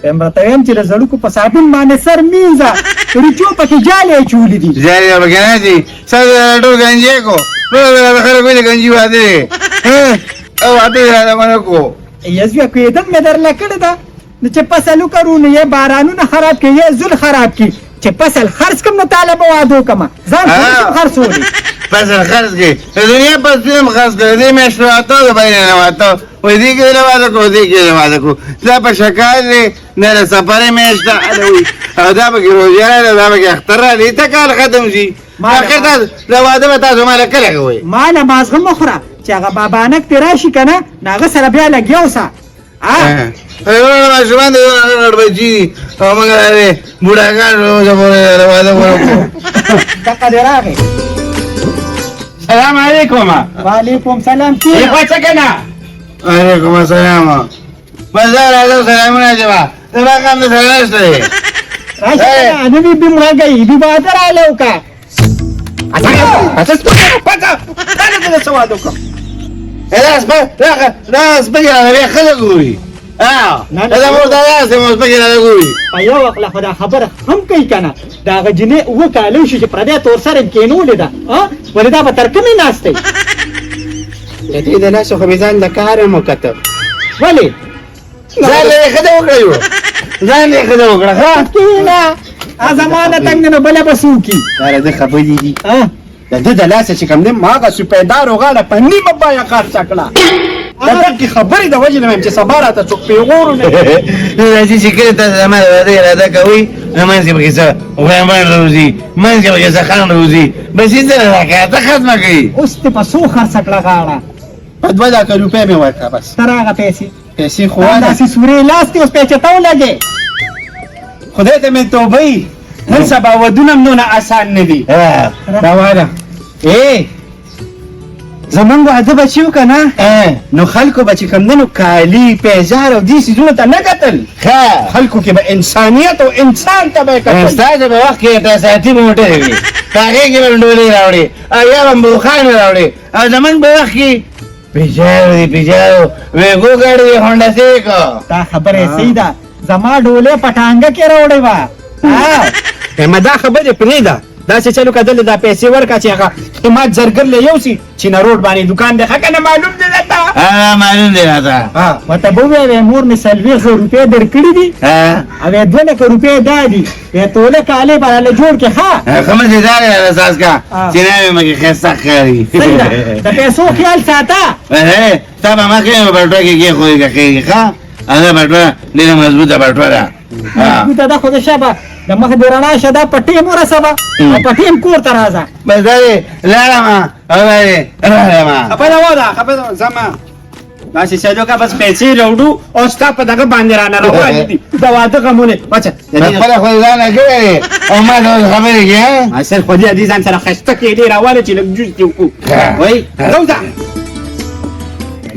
وایم راته وایم چې د زړوکو په صابون باندې سر مینځه، ریچو پکې جالې اچولي دي. جالې پکې نه دي، سر دې ټول ګنجی کو، خلک وایي ګنجي واده دی او واده یې راته ونه کو. یزویه کوېدم مې درله کړې ده، نو چې فصل وکرو نو یې بارانونه خراب کړي، یې زول خراب کړي. چې فصل خرڅ کړم نو تاله به واده وکړم، ځان خو نشم خرڅولی. فصل خرڅ کړي، د دنیا فصلونه هم خرڅ کړي. دې میاشتې واده د بلې نه واده، وایي دې کې له واده کړو، دې کې له واده کړو. دا په شکال دی، نه د سفرې میاشت ده، او دا پکې روژه راغله، دا پکې اختر راغلی، ته کال ختم شي. اخر تاسو د واده به تاسو ماله کله کوئ؟ ماله مازغه مه خوره، چې هغه بابانک دې راشي که نه، نو هغه سره بیا لګیا اوسه. ماشومان د غټ بچي دي او موږ بوډاګان اوسه پورې د واده ونه کړو. دقه دې راغی. سلام علیکم. وعلیکم سلام. کښېنه. ای څه که نه؟ وعلیکم السلام. بس دا راځم، سلامونه چې به زما کار د سره نشته دی. راشه که نه، نه مې بیم غږوي، بی واده راله وکړه. دا سپکې راته بیا ښځه ګوري. دا مور دا داسې مو سپکې راته ګوري. په یو وخت له خو دا خبره هم کوي که نه، د هغه جینۍ 7 کاله وشي چې پردی تور سر یې کښېنولې ده، ولې دا به تر کومې ناست دی؟ د دې د لاسو خو مې ځان د کاره هم وکته. ولې؟ ځان له یې ښځه وکړه، یو ځان له یې ښځه وکړه. ښه کښېنه، زما نه تنګ دی نو بله به څه وکړي؟ دا د ده خبرې دي. د ده د لاسه چې کوم دی ما هغه سپیدارو غاړه په نیمه بیه خرڅه کړه. د دغې خبرې د وجې نه وایم چې سبا راته څوک پېغور نه کړي. راځي چې کله تاسو زما د واده اراده کوئ، نو منځ کې پکې څه غویمن راوځي، منځ کې پکې څه خان راوځي، بس هېڅ نه راکړه، ته ختمه کړي. اوس دې په څو خرڅه کړه غاړه؟ په 2 لکه روپۍ مې ورکړه بس. ته راغه پیسې. پیسې خو واله. داسې سورې لاس دې اوس پیچه ته ولګې. خدای ته مې توبه وي، نن سبا ودونه هم نونه اسان نه دي. دا واله. ای زمونږ واده به چې و که نه، نو خلکو به چې کوم دی نو کالي، پیزار او دې څیزونو ته نه کتل. خلکو کې به انسانیت او انسان ته به یې کتل. ستاسو په وخت کې احساساتي موټرې وې، په هغې کې به ډولۍ راوړې او یا به بوخان راوړې، او زمونږ په وخت کې پیجارو دي، پیجارو ویګو ګاډي وې، هونډا سیویک. دا خبره یې صحیح ده، زما ډولۍ په ټانګه کې راوړې وه. ما دا خبرې پرېږده، داسې چلو که دلته دا پیسې ورکړه چې هغه حماد زرګر له یوسي چې نه روډ باندې دوکان دی، ښه که نه معلوم دی درته؟ معلوم دی راته. ورته به ووایې مور مې 40 روپۍ درکړي دي، او یې 2 لکه روپۍ دا دي، یې توله کالې به راله جوړ کړې. ښه؟ ښه مزېدار یې راته ساز کړه چې نوې مکې ښایسته ښکاري. صحیح ده، د پیسو خیال ساته. تا به مخکې په بټوه کې کېښودې که ښېږي. ښه، هغه بټوه ډېره مضبوطه بټوه ده. مضبوطه ده خو د شبه د مخ د رڼا شه، دا په ټیم ورسوه او په ټیم کور ته راځه. بس دا دې لاړم او دا دې راغلم. خپه ده وده، خپه ده زما. داسې چلو که بس پیسې راوړو او ستا په دغه باندې رانه روان دي د واده غمونه. بچه، د دې خپله خو ځان نه کړی دی او ما ته اوس خبرې کوي، ها؟ اصل خو دې ځان سره ښایسته کېلې راواله چې لږ جوس دې وکړو. وایي راوځه.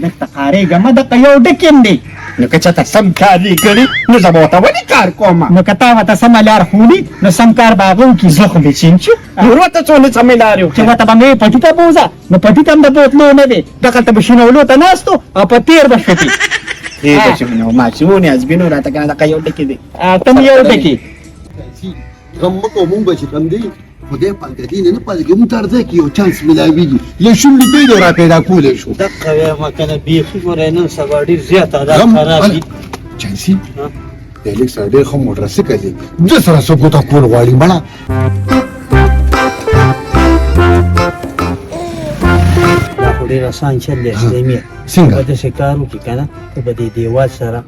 لږ ته قارېږه مه، دقه یو ډک یم دی. نو که چاته سم کار یې کړي نو زه به ورته ولې کار کوم؟ نو که تا ورته سمه لار ښوولي نو سم کار به هغه وکړي. زه خو مې چین چې نور ورته څونه سمې لارې وکړي. چې ورته به مې پټي ته بوځه، نو پټي ته هم د بوتلو نه دی، دغلته به شینولو ته ناست و او په تېر به شو پې. تېر به شو، نو ما چې ونې ازبینو راته که نه دقه یو ډکې دی. ته مې یو ډکې. غم مه کوه، مونږ به چې کوم دی خدای پاک د دې نه نه پاتې کېږي، مونږ ته هر ځای کې یو چانس میلاویږي، یو شل روپۍ دی را پیدا کولی شو. دقه وایم که نه، بیخي ګوره نن سبا ډېر زیات عادت غم خراب دي. چانسي دی لږ سره ډېر ښه موټرسایکل دی، ده سره څه ګوته کول غواړي مړه. دا خو ډېر اسان چل دی اسلامي. څنګه؟ په داسې کار وکړي که نه، ته به دې دیوال سره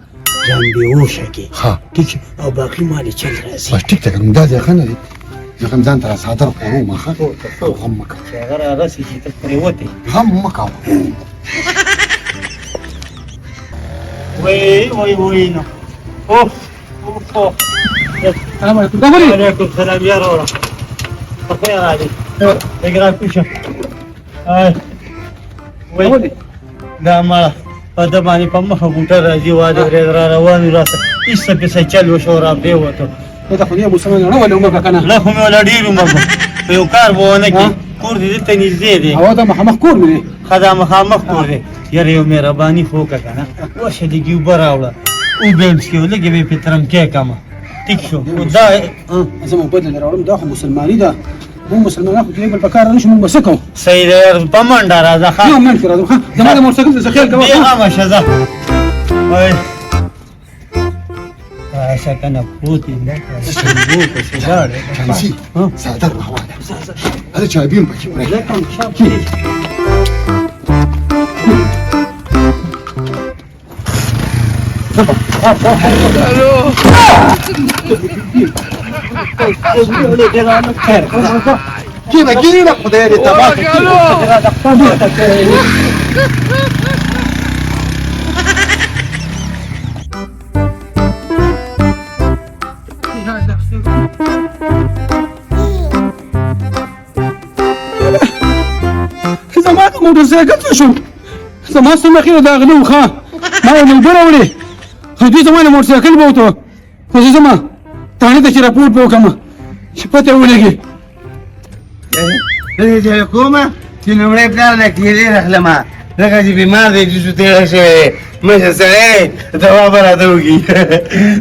ځان بېهوښه کړې. ټیک، او باقي مال یې چل راځي. بس ټیک ده که نه، دا ځای ښه نه دی، زه هم ځان ته را څادر خوروم. ښه، غم مه کوه. چې هغه راغسې چې ته پرېوتې. غم مه کوه. وی وی وی نو. اوف، اوف، اوف. السلام علیکم. وعلیکم السلام یا وروره. په خیر راغلې. لږ را کوز شه. وی. دا مړه په ده باندې په مخه بوټه راځي، واده ورځ را روان یو، راسه هېڅ څه پسې چل وشو را پرېوتو. ته خو دې مسلمان نه ولې عمر که نه؟ نه خو مې ولا ډېر عمر کړ. خو یو کار به ونه کړې، کور دې دلته نږدې دی. او دا مخامخ کور مې دی. ښه، دا مخامخ کور دی. یاره یو مهرباني خو وکړه که نه، ورشه لږې اوبه راوړه. اوبه یې څښې، لږې به یې پرې ترمکی کمه. ټیک شو. خو دا زه مو بدل راوړم، دا خو مسلماني ده، موږ مسلمانان خو دې بل په کار نه شو، موږ به څه کوو؟ صحیح دی یار، په منډه راځه. ښه یو منټ کې راځم. ښه، زما د موټرسایکل څه خیال کوه. بېغمه شه، ځه. وای راشه که نه پروت یې پسې لاړې. چانسي څادر راواله، هله چابي هم پکې وړی. کینه کینه، خدای دې تباه کړي. زما د موټرسایکل څه شو؟ زما څومره خېره دا غله وو، ښه ما ورله اوبه راوړې، خو دوی زما له موټرسایکل بوته. خو زه ځم تاڼې ته چې رپورټ به وکړم چې پته ولګي. زه کومه چې لومړی پلار له کیلې راخلمه، ځکه چې بیمار دی، جوسو تېره شوی دی، مشه سړی دوا به راته وکړي.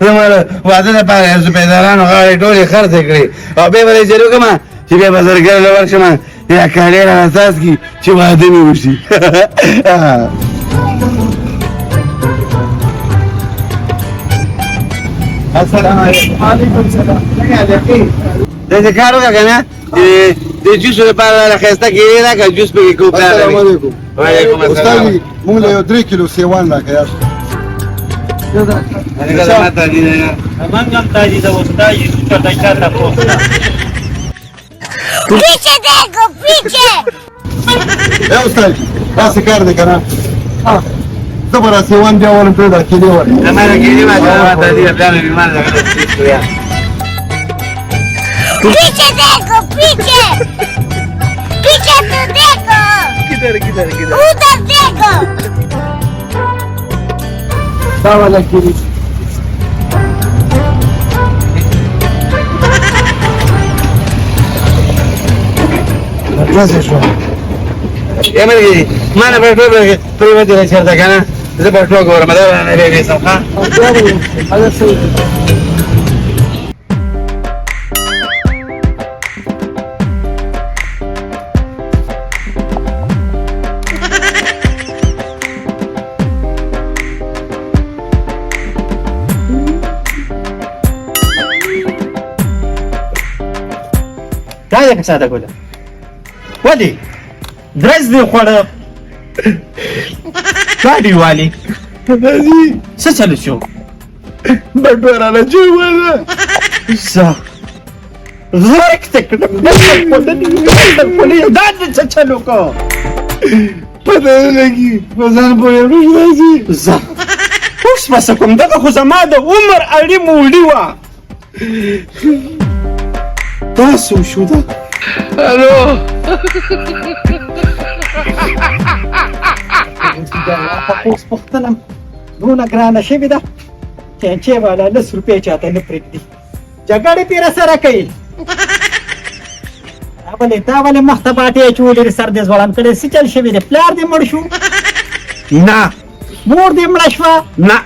زما د واده لپاره یې سپېدارانو غاړې ټولې خرڅې کړې، او بیا به دې چېرې وکړم چې بیا به زرګر له ورشم یا کالې را اساس کړي چې واده مې وشي. السلام علیکم. وعلیکم السلام. د دې کار وکړه که نه د جوسو لپاره راله ښایسته کیلې راکړه، جوس پکې کوو. پلار السلام علیکم. وعلیکم استاد السلام. مونږ له یو 3 کیلو سیوان راکړه یار. زمونږ هم تاجي ده، استاد یې چېرته چاته پوښته. पीछे देखो पीछे. ای استاد، داسې کار دی که نه، زه به را سیوان بیا ولم، ته دا کیلې ورکړه. زما د کیلې ما تاجي ده، پلار مې بیمار دی. पीछे देखो पीछे, पीछे तो देखो. किधर किधर किधर? उधर देखो. دا والا کیلې. داسې شو ای ملګري، ما نه پټو پرېوتې ده چېرته که نه، زه پټو ګورم، دا به نه بیا بیسم. ښه دا یې ساده ګله، ولې درز دې خوړه؟ ګاډي والي څه چلو شو؟ بټوه راله چې ووهله. زه غرق ته کړم، خوړلې دا دې څه چل وکړو؟ پته نه لګي، په ځان پوهېږم راځي. زه اوس به څه کوم؟ دغه خو زما د عمر اړي موړي وه. دا څه وشو ده؟ الو. اوس پوښتنه دونه ګرانه شوې ده چې والا لس روپۍ چاته نه پرېږدي، جګړې پرې راسره کوي. ولې تا ولې مخ ته باټې اچولې دي، سر دې ځوړند کړی، څه چل شوی دی؟ پلار دې مړ شو؟ نه. مور دې مړه شوه؟ نه.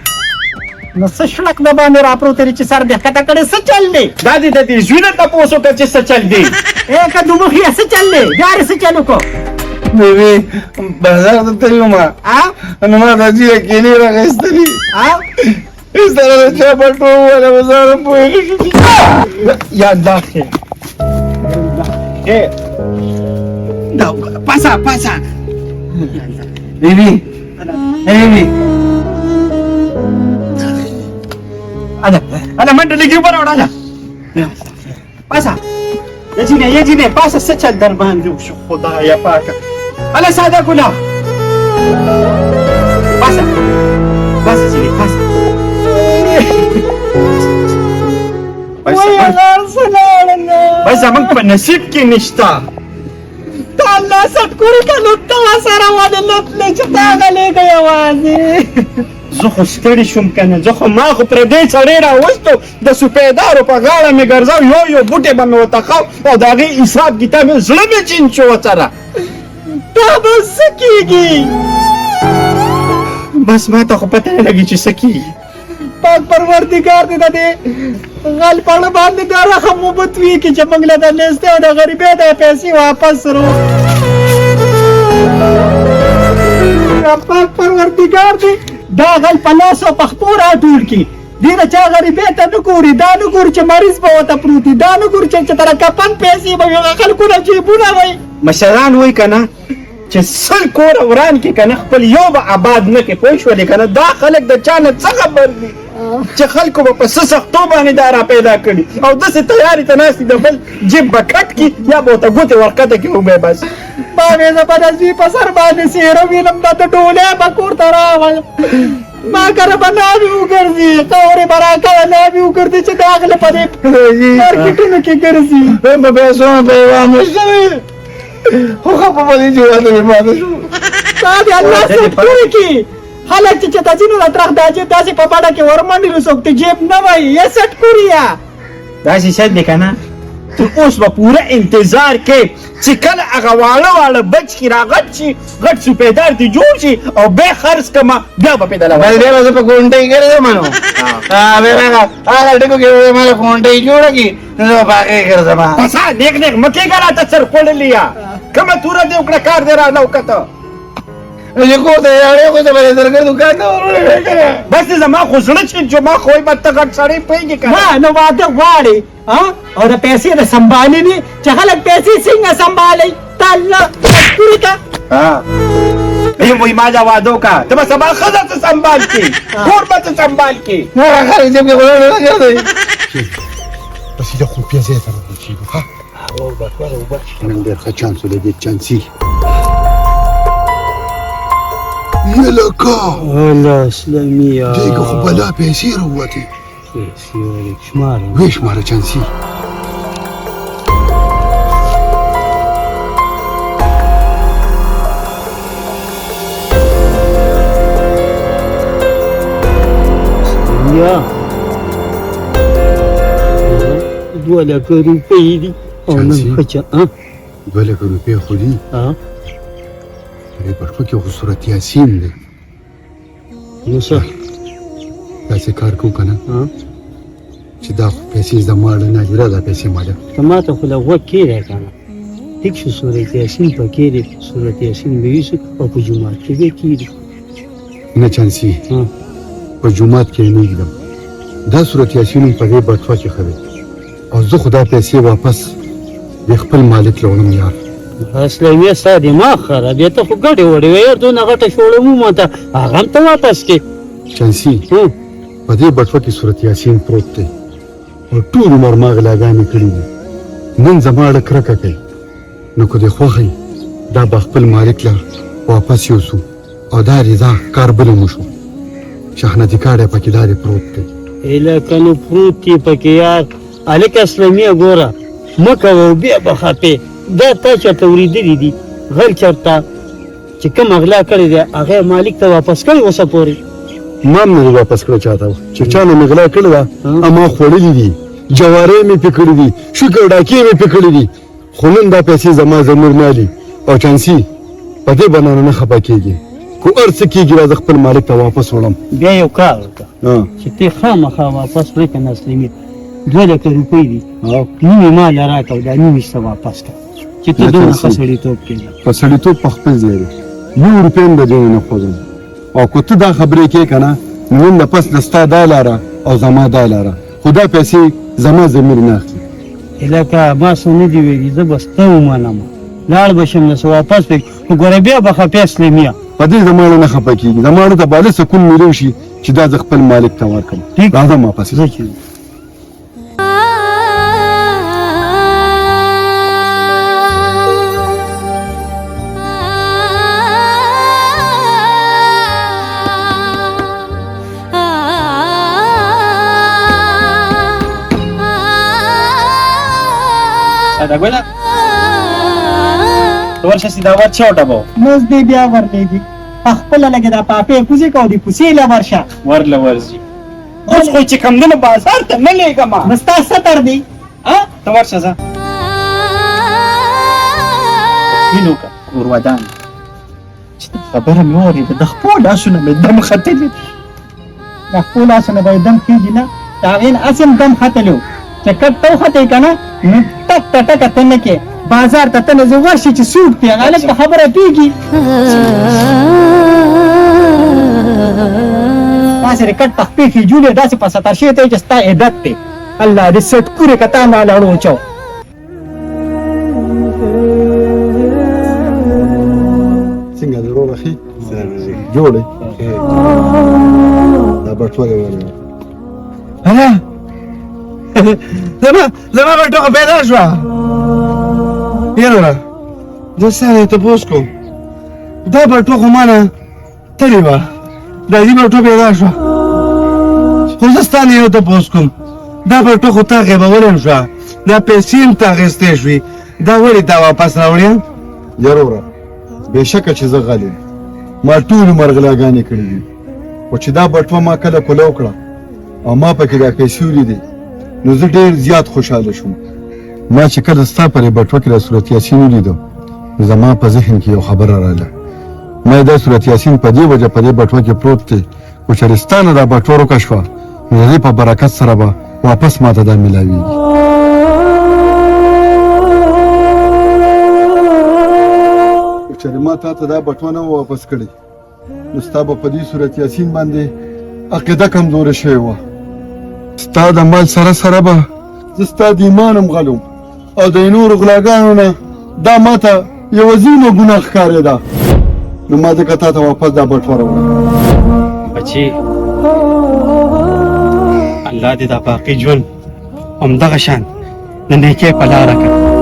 نو څه شړک د باندې راپروت دی چې سر دې ښکته کړی، څه چل دی؟ دا دې د دې زوی نه تپوس وکړه چې څه چل دی. ای که دومخیه، څه چل دی؟ بیا دې څه چل وکړو؟ بیبي، بازار ته تللی وم، نو ما د ځینې کیلې راخیستلې، هېڅ سره د چا پټو ووهله، په ځان هم پوه نه شوم. یا الله خیر. دا پاسه پاسه. بیبي، بیبي. انا انا منډه لګي اوبه راوړه. اله پاسه، یې جینې یې جینې پاسه، څه چل در باندې وشو؟ خدایه پاکه. اله ساده ګله، پاسه پاسه جینې پاسه. وایي غار څه لاړله. بس زمونږ په نصیب کې نشته. تا الله سټکوري که نو تا سره ولې نه تلې چې تا غلېږه یوازې؟ زه خو ستړی شوم که نه، زه خو ما خو پردی سړی راوستو، د سپېدارو په غاړه مې ګرځاو، یو یو بوټی به مې ورته خاو او د هغې حساب کتاب مې زړه مې چین شو ورسره. دا به څه کېږي؟ بس ما ته خو پته نه لګي چې څه کېږي. پاک پروردګار دې د دې غل پړ باندې دا رحم وبتوي کې چې موږ له د نیستۍ او د غریبۍ دا پیسې واپس رو. پاک پروردګار دې دا غل په لاس او په خپو راټول کړي. دې د چا غریبۍ ته نه ګوري، دا نه ګوري چې مریض به ورته پروت وي، دا نه ګوري چې تر کفن پیسې به وي، هغه خلکو نه جېبونه وي. مشران وایي که نه چې 100 کوره وران کړي که نه خپل یو به آباد نه کړي، پوه شولې که نه؟ دا خلک د چا نه څه خبر دي چې خلکو به په څه سختو باندې دا را پیدا کړي او داسې تیاري ته ناست دي، د بل جیب به کټ کړي یا به ورته ګوتې ورکښته کړي وبه یې باسي. ما وې زه به د زوی په سر باندې څېره وینم، دا د ډولۍ به کور ته راغلم، ما کره به ناوې وګرځي، خاورې به راکړه ناوې وګرځي چې دا غله په دې مارکېټونو کې ګرځي. په پیسو مې پیغام نشته دی، خو خفه په دې چې واده مې پاتې شو. تا دې الله څوک پورې کړي. خلک چې چېرته ځي نو د ترخ دا چې داسې په بډه کې ورمنډي نو څوک ته جیب نه وایي، یې سټ کوریا. داسې شی دی که نه چې اوس به پوره انتظار کې چې کله هغه واړه واړه بچکي را غټ شي، غټ سپېدار دې جوړ شي او بیا خرڅ کړم، بیا به پرې دله بس بیا به زه په کونټۍ ګرځم نو. بیا به هغه ټکو کې به ما له کونټۍ جوړه کړي، نو زه به په هغې ګرځم. پسه نېغ نېغ مه کېږه راته سر خوړلی یا کومه توره دې وکړه، کار دې رانه وکته. چې کور ته یې راوړې خو زه به دې زرګر دوکان ته وروړې وې که نه؟ بس دې زما خو زړه چې ما خو وایي به ته غټ سړی پوهېږې که نه؟ نه نو واده غواړې او د پیسې د سمبالینې چې خلک پیسې څنګه سمبالوي تا الله مجبوري که. وایي ما دا واده وکړه، ته به سبا ښځه څه سمبال کړې، کور به څه سمبال کړې. هغه خلک جېب کې خو نه ګرځوي. بس یو خو پیسې ته راورسېدو، ها؟ نن ډېر ښه چانس ولګېد، چانسي. یلکا الله اسلامي دې خو بلا پیسې راووتې. پیسې ولې شماره وې شماره چانسي. یا 2 لکه روپۍ دي او نن ښه چا 2 لکه روپۍ خو دي. په دې پښتو کې خو سورت یاسین دی. نو څه داسې کار کوو که نه چې دا خو پیسې زما له نه دي، را دا پیسې ما له ته ما ته خو له غوږ کېږی که نه. ټیک شو، سورت یاسین پکې دی، سورت یاسین به یوسو او په جومات کې به کېږي. نه چانسي، په جومات کې یې نه ږدم. دا سورت یاسین هم په دې بټوه کې ښه دی او زه خو دا پیسې واپس د خپل مالک له وړم یار. اسلامي ستا دماغ خراب دی، ته خو ګډې وډې وې یار، دونه غټه شوړه ومانته هغه هم ته واپس کړې. چانسي په دې بټوه کې سورت یاسین پروت دی او ټول عمر ما غلاګانې کړې دي. نن زما اړه کرکه کوي، نو که دې خوښه وي دا به خپل مالک له واپس یوسو او دا رضا کار بل هم وشو. شحنتي کارډ یې پکې دا دی پروت دی. هله که نو پروت دی پکې یار. هلکه اسلمیه ګوره مه کوه او بیا به خپې. دا تا چېرته اورېدلي دي غل چېرته چې کومه غلا کړې ده هغه یې مالک ته واپس کړې اوسه پورې؟ ما هم نه دي واپس کړی چاته، چې چا نه مې غلا کړې ده ما خوړلي دي، جوارۍ مې پرې کړې دي، شکر ډاکې مې پرې کړې دي، خو نن دا پیسې زما ضمیر نه علي. او چانسي په دې به نه خفه کېږي، که هر څه کېږي راځه خپل مالک ته واپس وړم. بیا یو کار وکړه چې ته خامخا واپس وړې که نه اسلمي 2 لکه روپۍ دي، نیمې ما له راکړه او دا نیمې څه واپس کړه چې ته دونه ښه سړیتوب کېږه. په سړیتوب په خپل ځای دی، یو روپۍ هم د دې نه خوځم. او که ته دا خبرې کې که نه نو نن نه پس د ستا دا لاره او زما دا لاره، خو دا پیسې زما ضمیر نه اخلي. لکه ما څه نه دي ویلي، زه به ستا ومنم، لاړ به شم نه څه واپس به کړي، خو ګوره بیا به خفه اسلمیه. په دې زما نه خفه کېږي، زما ته به هله سکون میلو شي چې دا زه خپل مالک ته ورکړم. راځه ما پسې. زه چې دا ګوله ته ورشه سیده ورشه وټبو. مز دې بیا ورلېږي په خپله لګې دا پاپې کوزې که او دې کوڅې له ورشه. ورله ورځي اوس خو چې کوم دنو بازار ته نه لېږم. نو ستا ستر دی. ته ورشه ځه. وینو که کور ودان چې دا خبره مې واورېده د خپلو لاسونه مې دم ختلي. د خپل لاسونه به یې دم خېږي نه، د هغې نه هسې هم دم ختلی و، چې کټ ته وختې که نه نو ټک ته ټکه ته نه کې بازار ته ته نه ځې، ورشي چې څوک دی هغه هلک په خبره پوهېږي. داسې د کټ په خپې کښې داسې په ستر شوی ته چې ستا عادت دی. الله دې سټکورې که تا ما لړو چو. څنګه دې وروره ښې جوړ یې؟ دا بټوه دې ولې؟ هله زما بټوه خو پیدا شوه. یاره زه ستا نه تپوس کوم، دا بټوه خو ما نه تلې وه، دا دې بټوه پیدا شوه، خو زه ستا نه یو تپوس کوم، دا بټوه خو تا غیبولی هم شوه، دا پیسې هم تا اخیستی شوې، دا ولې تا واپس راوړې؟ یاروره بېشکه چې زه غل یم، ما ټول عمر غلاګانې کړې دي، خو چې دا بټوه ما کله کولو کړه او ما پکې دا پیسې ولیدې نو زه ډېر زیات خوشحاله شوم. ما چې کله ستا په دې بټوه کې دا سورت یاسین ولیدو نو زما په ذهن کې یو خبره راغله، ما دا سورت یاسین په دې وجه په دې بټوه کې پروت دی خو چېرې ستا نه دا بټوه ورکه شوه نو د دې په برکت سره به واپس ما ته دا میلاویږي. خو چېرې ما تا ته دا بټوه نه وه واپس کړې نو ستا به په دې سورت یاسین باندې عقیده کمزورې شوې وه، ستا د مال سره سره به زه ستا د ایمان هم غلوم او د نورو غلاګانو نه دا ما ته یوه عظیمه ګناه ښکارېده، نو ما ځکه تا ته واپس دا بټوه راوړه. بچې الله دې دا باقي ژوند همدغه شان د نیکۍ په لاره کړه.